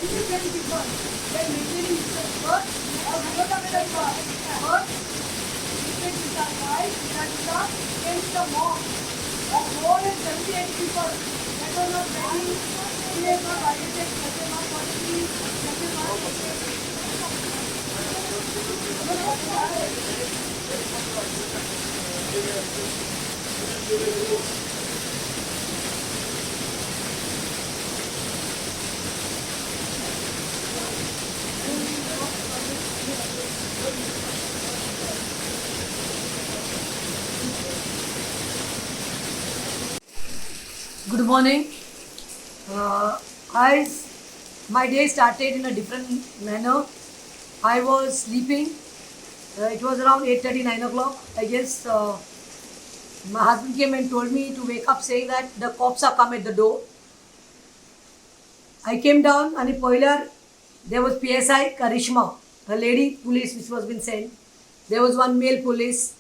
Many people, they maintaining distance first, or but wife, came to the mob of more than 78 people that were not ready, he has not violated section 143, section 148. Good morning. I, my day started in a different manner. I was sleeping. It was around 8:30, 9 o'clock. I guess my husband came and told me to wake up, saying that the cops are come at the door. I came down and पळयल्यार there was PSI Karishma, a lady police which was been sent. There was one male police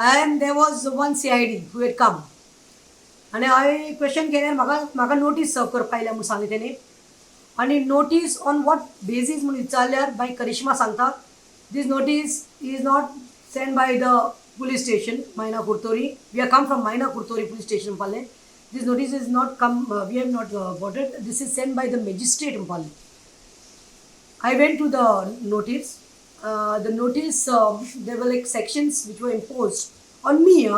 and there was one CID who had come. आनी हांवें question केल्यार म्हाका म्हाका notice सर्व करपा आयल्या म्हूण सांगलें तेणी. आनी नोटीस ऑन what basis म्हूण विचारल्यार बाय करिश्मा सांगता, this notice is not send by the police station Maina Curtorim. We are come from Maina Curtorim police station म्हणपालें. This notice is not come, we have not got it, this is send by the magistrate म्हणपालें. I went to the notice. The notice, there were like sections which were imposed on me.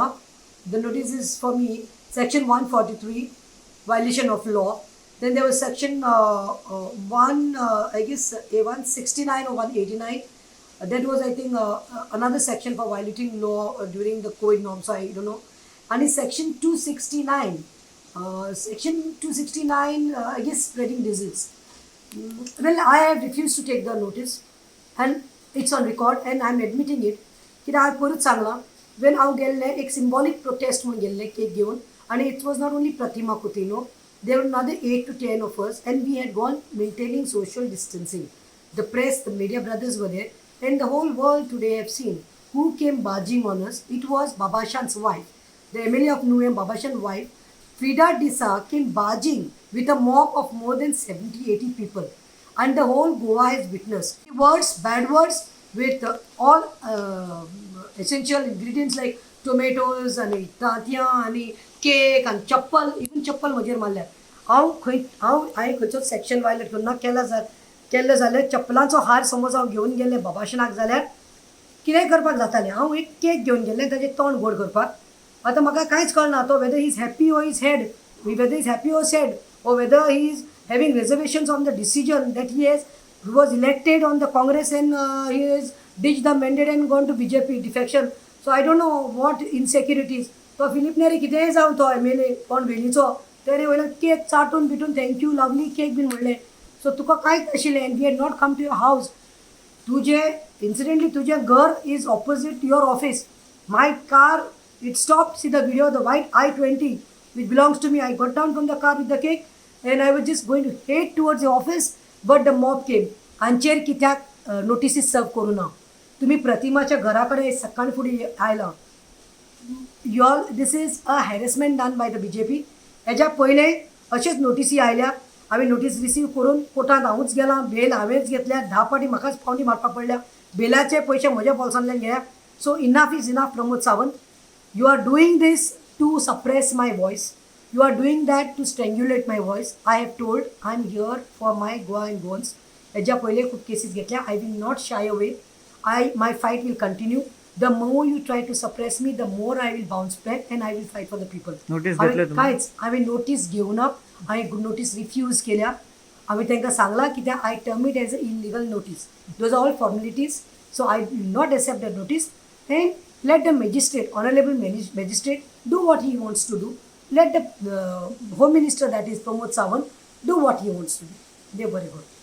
The notice is for me, section 143, violation of law. Then there was section 1, I guess, A169 or 189. That was, I think, another section for violating law during the COVID norms. So I don't know. And in section 269, section 269, I guess, spreading disease. Well, I have refused to take the notice and it's on record and I'm admitting it. कित्याक हांवें पयरूच सांगलां, when हांव गेल्लें एक सिम्बॉलीक protest म्हूण गेल्लें cake घेवन, आनी it was not only Pratima Coutinho, there were another 8 to 10 of us and we had gone maintaining social distancing. The press, the media brothers were there and the whole world today have seen who came barging on us. It was Babashan's wife, the MLA of Nuvem, Babashan's wife, Frida D'Sa, came barging with a mob of more than 70, 80 people. And the whole Goa has witnessed. Words, bad words with all essential ingredients like tomatoes आनी तांतयां आनी cake आनी चप्पल, even चप्पल म्हजेर मारल्या. हांव खंय हांव हांवें खंयचोच सेक्शन वायलेट करूं ना. केला जाल केल्लें जाल्यार चप्पलांचो हार समज हांव घेवन गेल्लें बाबाशनाक जाल्यार कितेंय करपाक जातालें. हांव एक केक घेवन गेल्लें ताजें तोंड गोड करपाक. आतां म्हाका कांयच कळना तो whether he is happy or is sad, whether is happy or sad, or whether he is having reservations on the decision that he has was elected on the Congress and he has ditched the mandate and gone to BJP defection. So I don't know what insecurities. तो Filipe Neri कितेंय जावं, तो MLA कोण वेलीचो, तेणे वयल्यान cake चाटून बिटून thank you lovely cake बीन म्हणलें. सो तुका कांयच नाशिल्लें and we had not come to your house. तुजें इन्सिडेंटली तुजें घर is opposite your office. My car, it stop, see the video, the white i20 which belongs to me. I got down from the car with the cake and I was just going to head towards the office, but the mob came. हांचेर कित्याक notices सर्व करूं ना तुमी? प्रतिमाच्या घरा कडेन सकाळ फुडें आयला. You all, this is a harassment done by the BJP. हेज्या पयलें अशेच नोटिसी आयल्या. हांवें नोटीस रिसीव करून कोर्टांत हांवूच गेलां. बेल हांवेंच घेतल्या. 10 फावटी म्हाकाच पावंडी मारपाक पडल्या. बेलाचे पयशे म्हज्या बोल्सांतल्यान घेया. So enough is enough. Pramod Sawant, you are doing this to suppress my voice. You are doing that to strangulate my voice. I have told, I am here for my Goa and Goans. हेज्या पयले खूब cases घेतल्या. I will not shy away. I my fight will continue. The more you try to suppress me, the more I will bounce back and I will fight for the people. Notice घेतले तुम्ही? कांयच हांवें notice घेवना. हांवें notice refuse केल्या. हांवें तांकां सांगलां कित्याक I term it as a illegal notice. Those are all formalities, so I will not accept the notice and let the magistrate, honorable magistrate, do what he wants to do. Let the home minister, that is Pramod Sawant, do what he wants to do. देव बरें करूं.